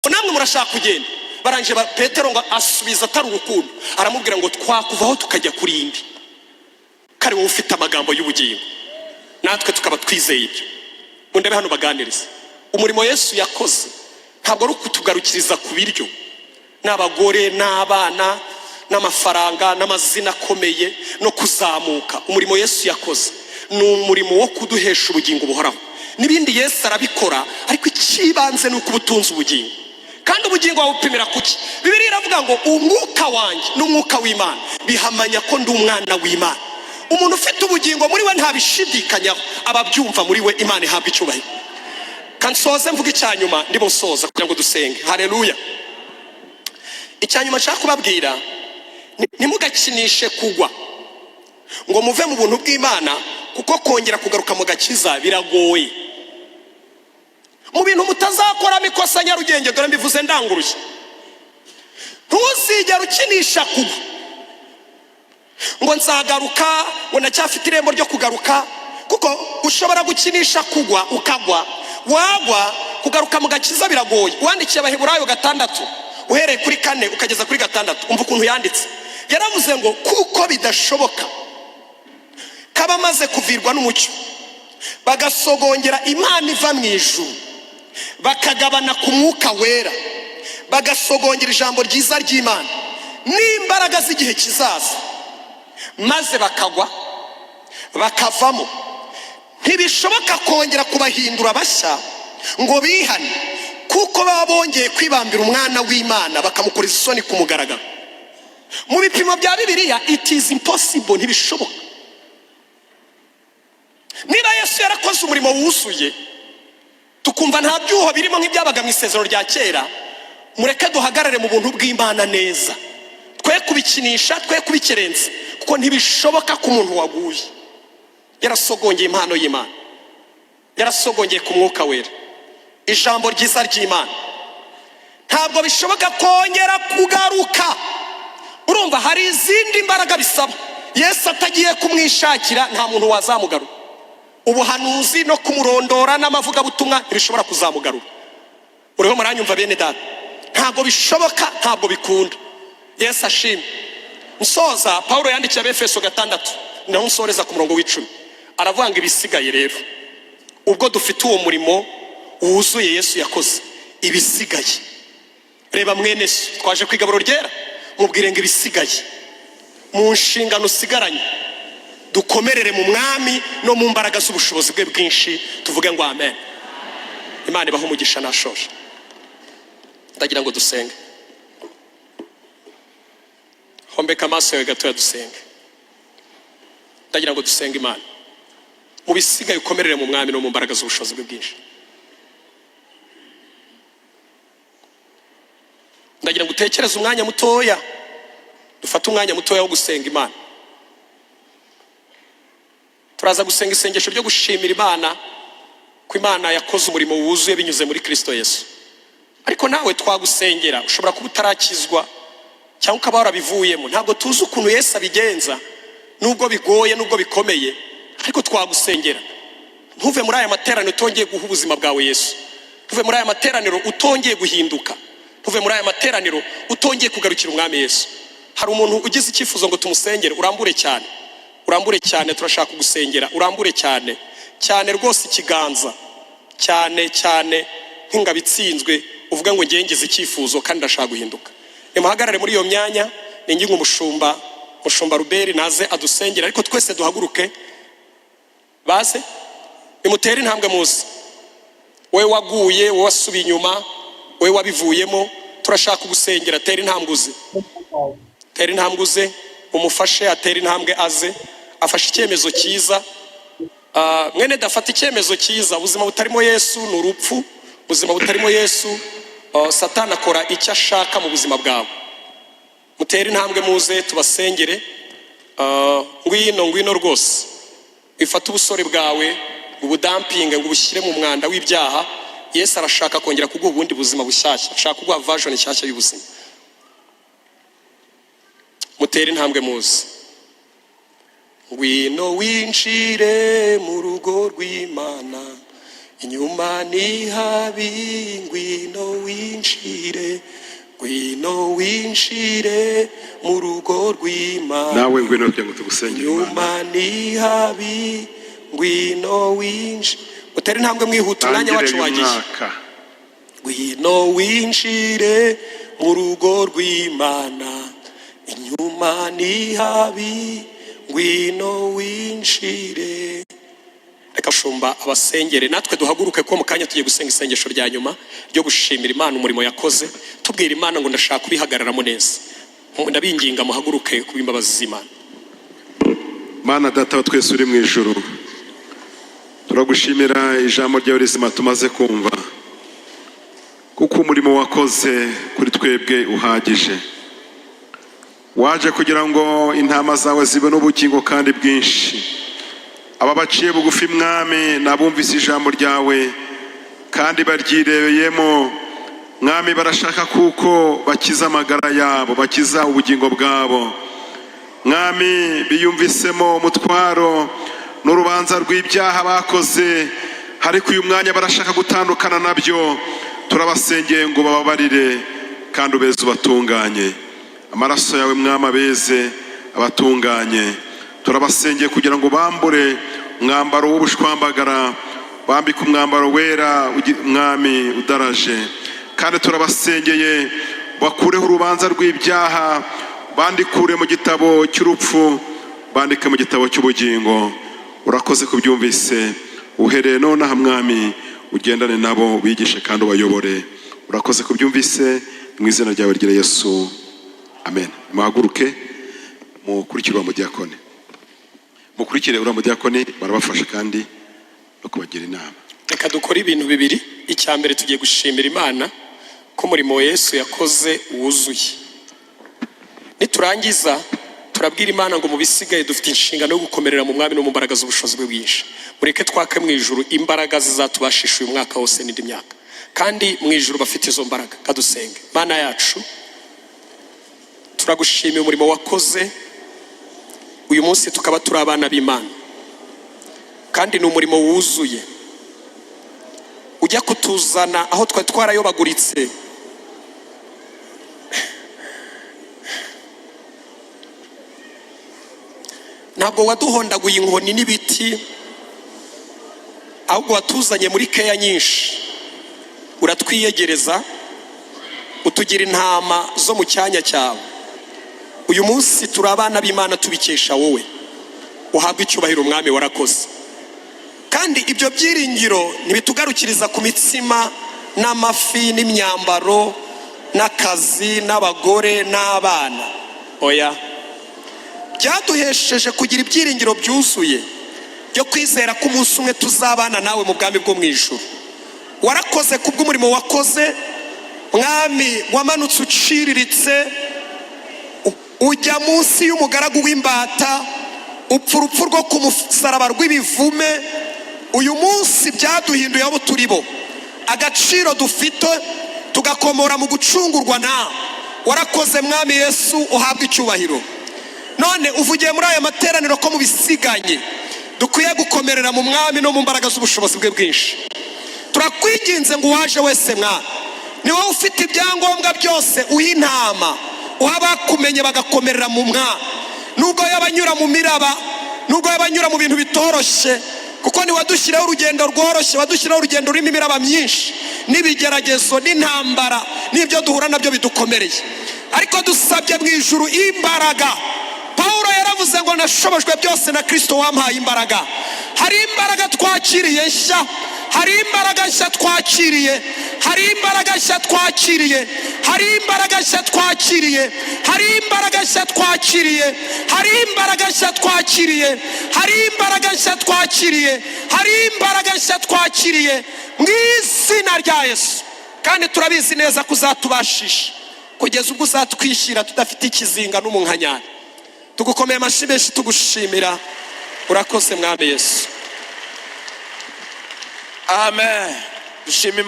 Namwe murashaka kugenda. Barangije Petero ngo asubiza atari urukundo, aramubwira ngo: "Twakuvaho tukajya kuri indi, kari wowe ufite amagambo y'ubugingo, natwe tukaba twizeye ibyo." Mundebe hano baganiriza. Umurimo Yesu yakoze ntabwo ari ukutugarukiriza ku biryo n'abagore n'abana n'amafaranga n'amazina akomeye no kuzamuka. Umurimo Yesu yakoze ni umurimo wo kuduhesha ubugingo buhoraho. N'ibindi Yesu arabikora, ariko icy'ibanze ni uko uba utunze ubugingo. Kandi ubugingo wabupimira kuki? Bibiliya iravuga ngo: "Umwuka wanjye n'umwuka w'Imana bihamanya ko ndi umwana w'Imana." Umuntu ufite ubugingo muri we ntabishidikanyaho, aba abyumva muri we. Imana ihabwa icyubahiro. Kansoze mvuga icyanyuma, ndimo nsoza kugira ngo dusenge. Hareruya! Icyanyuma nshaka kubabwira: ntimugakinishe kugwa ngo muve mu buntu bw'Imana, kuko kongera kugaruka mu gakiza biragoye. Mu bintu mutazakoramo ikosa, Nyarugenge, dore mbivuze ndanguruye: ntuzigere ukinisha kugwa ngo nzagaruka, ngo ndacyafite irembo ryo kugaruka, kuko ushobora gukinisha kugwa ukagwa. Wagwa, kugaruka mu gakiza biragoye. Wandikiye Abaheburayo 6, uhereye kuri 4 ukageza kuri 6, umva ukuntu yanditse. Yaravuze ngo: "Kuko bidashoboka kaba amaze kuvirwa n'umucyo, bagasogongera Imana iva mu ijuru, bakagabana ku Mwuka Wera, bagasogongera ijambo ryiza ry'Imana n'imbaraga z'igihe kizaza, maze bakagwa bakavamo, ntibishoboka kongera kubahindura bashya ngo bihane, kuko baba bongeye kwibambira Umwana w'Imana, bakamukoreza isoni ku mugaragaro." Mu bipimo bya Bibiliya, it is impossible, ntibishoboka. Niba Yesu yarakoze umurimo wuzuye, tukumva nta byuho birimo nk'ibyabaga mu isezerano rya kera, mureke duhagarare mu buntu bw'Imana neza, twe kubikinisha, twe kubikerensa, kuko ntibishoboka ko umuntu waguye yarasogongeye impano y'Imana, yarasogongeye ku Mwuka Wera, ijambo ryiza ry'Imana, ntabwo bishoboka kongera kugaruka. Urumva hari izindi mbaraga bisaba. Yesu atagiye kumwishakira, nta muntu wazamugarura. Ubuhanuzi no kumurondora n'amavugabutumwa ntibishobora kuzamugarura. Uriho muranyumva, bene data? Ntabwo bishoboka, ntabwo bikunda. Yesu ashimwe. Nsoza, Paul yandikiye Abefeso 6, naho nsoreza ku murongo w'10, aravuga ngo: "Ibisigaye rero, ubwo dufite uwo murimo wuzuye Yesu yakoze, ibisigaye." Reba mwene so, twaje ku igaburo ryera, mubwire ngo: "Ibisigaye mu nshingano usigaranye, dukomerere mu Mwami no mu mbaraga z'ubushobozi bwe bwinshi." Tuvuge ngo amen. Imana ibahe umugisha. Nashoje, ndagira ngo dusenge. Hombeka amaso yawe gatoya, dusenge. Ndagira ngo dusenge Imana. Mu bisigaye, ukomerere mu Mwami no mu mbaraga z'ubushobozi bwe bwinshi. Ndagira ngo utekereze umwanya mutoya, dufate umwanya mutoya wo gusenga Imana. Turaza gusenga isengesho ryo gushimira Imana ko Imana yakoze umurimo wuzuye binyuze muri Kirisito Yesu. Ariko nawe twagusengera. Ushobora kuba utarakizwa cyangwa ukaba warabivuyemo. Ntabwo tuzi ukuntu Yesu abigenza, nubwo bigoye, nubwo bikomeye, ariko twagusengera. Ntuve muri aya materaniro utongeye guha ubuzima bwawe Yesu. Ntuve muri aya materaniro utongeye guhinduka. Ntuve muri aya materaniro utongeye kugarukira Umwami Yesu. Hari umuntu ugize icyifuzo ngo tumusengere? Urambure cyane, urambure cyane, turashaka kugusengera. Urambure cyane cyane rwose ikiganza, cyane cyane, nk'ingabo itsinzwe, uvuga ngo: "Ngiye, ngize icyifuzo kandi ndashaka guhinduka." Nimuhagarare muri iyo myanya. Ninginga umushumba Ruberi naze adusengere, ariko twese duhaguruke. Baze, nimutere intambwe muze. Wowe waguye, wowe wasubiye inyuma, wowe wabivuyemo, turashaka kugusengera. Tera intambwe uze, tera intambwe uze, umufashe atere intambwe aze. Afashe icyemezo cyiza. Mwene dafata icyemezo cyiza. Ubuzima butarimo Yesu ni urupfu. Ubuzima butarimo Yesu, Satani akora icyo ashaka mu buzima bwawe. Mutere intambwe muze tubasengere. Ngwino, ngwino rwose. Wifate ubusore bwawe ngo ubudumpinge, ngo ubushyire mu mwanda w'ibyaha. Yesu arashaka kongera kuguha ubundi buzima bushyashya, ashaka kuguha version nshyashya y'ubuzima. Mutere intambwe muze. Ngwino winjire mu rugo rw'Imana. Inyuma ni habi, ngwino winjire, ngwino winjire mu rugo rw'Imana. Nawe ngwino kugira ngo tugusengere Imana. Inyuma ni habi, ngwino winjire. Utere intambwe mwihuta, umwanya Tangire wacu uyu wagiye. mwaka. Ngwino winjire mu rugo rw'Imana, inyuma ni habi, ngwino winjire. Reka shumba abasengere, natwe duhaguruke, ko mu kanya tugiye gusenga isengesho rya nyuma ryo gushimira Imana umurimo yakoze, tubwira Imana ngo ndashaka kubihagararamo neza. Ndabinginga muhaguruke kubw'imbabazi z'Imana. Mana Data wa twese uri mu ijuru, turagushimira ijambo ryawe rizima tumaze kumva, kuko umurimo wakoze kuri twebwe uhagije. Waje kugira ngo intama zawe zibone ubugingo kandi bwinshi. Aba baciye bugufi, Mwami, n'abumvise ijambo ryawe kandi baryirebeyemo, Mwami, barashaka kuko bakiza amagara yabo, bakiza ubugingo bwabo. Mwami, biyumvisemo umutwaro n'urubanza rw'ibyaha bakoze, ariko uyu mwanya barashaka gutandukana nabyo. Turabasengeye ngo bababarire kandi ubeze ubatunganye. Amaraso yawe, Mwami, abeze abatunganye. Turabasengeye kugira ngo bambure umwambaro w'ubushwambagara, bambike umwambaro wera, Mwami, udaraje. Kandi turabasengeye bakureho urubanza rw'ibyaha, bandikure mu gitabo cy'urupfu, bandike mu gitabo cy'ubugingo. Urakoze kubyumvise. Uhereye nonaha, Mwami, ugendane nabo, wigishe kandi ubayobore. Urakoze kubyumvise, mu izina ryawe rya Yesu, amen. Muhaguruke mukurikire uriya mudiyakoni, mukurikire uriya mudiyakoni, barabafasha kandi no kubagira inama. Reka dukore ibintu bibiri. Icya mbere, tugiye gushimira Imana ko umurimo Yesu yakoze wuzuye. Niturangiza turabwira Imana ngo mu bisigaye dufite inshingano yo gukomerera mu Mwami no mu mbaraga z'ubushobozi bwe bwinshi. Mureke twake mu ijuru imbaraga zizatubashisha uyu mwaka wose n'indi myaka, kandi mu ijuru bafite izo mbaraga. Kadusenge. Mana yacu, turagushimiye umurimo wakoze, uyu munsi tukaba turi abana b'Imana, kandi ni umurimo wuzuye. Ujya kutuzana aho twari twarayobaguritse, ntabwo waduhondaguye inkoni n'ibiti, ahubwo watuzanye muri keya nyinshi, uratwiyegereza, utugira intama zo mu cyanya cyawe. Uyu munsi turi abana b'Imana tubikesha wowe. Uhabwe icyubahiro, Umwami, warakoze. Kandi ibyo byiringiro ntibitugarukiriza ku mitsima n'amafi n'imyambaro n'akazi n'abagore n'abana. Oya, byaduhesheje kugira ibyiringiro byuzuye byo kwizera ko umunsi umwe tuzabana nawe mu bwami bwo mu ijuru. Warakoze kubw'umurimo wakoze, Mwami. Wamanutse uciriritse, ujya munsi y'umugaragu w'imbata, upfa urupfu rwo ku musaraba rw'ibivume. Uyu munsi byaduhinduye abo turi bo, agaciro dufite tugakomora mu gucungurwa nawe. Warakoze, Mwami Yesu, uhabwa icyubahiro. None uvugiye muri aya materaniro ko mu bisiganye dukwiye gukomerera mu Mwami no mu mbaraga z'ubushobozi bwe bwinshi. Turakwinginze ngo uwaje wese, Mwana, ni wowe ufite ibyangombwa byose, uha intama, uha abakumenye bagakomerera mu Mwana, nubwo yaba anyura mu miraba, nubwo yaba anyura mu bintu bitoroshye, kuko ntiwadushyiraho urugendo rworoshye, wadushyiraho urugendo rurimo imiraba myinshi n'ibigeragezo n'intambara n'ibyo duhura nabyo bidukomereye. Ariko dusabye mu ijuru imbaraga. Pawulo yaravuze ngo nashobojwe byose na Kirisito wampaye imbaraga. Hari imbaraga twakiriye nshya, hari imbaraga nshya twakiriye, hari imbaraga nshya twakiriye, hari imbaraga nshya twakiriye, hari imbaraga nshya twakiriye, hari imbaraga nshya twakiriye, hari imbaraga nshya twakiriye, hari imbaraga nshya twakiriye mu izina rya Yesu. Kandi turabizi neza ko uzatubashisha kugeza ubwo uzatwishyira tudafite ikizinga n'umunkanyari. Tugukomeye amashyi menshi tugushimira. Urakoze, Mwami Yesu. Amen, dushima Imana.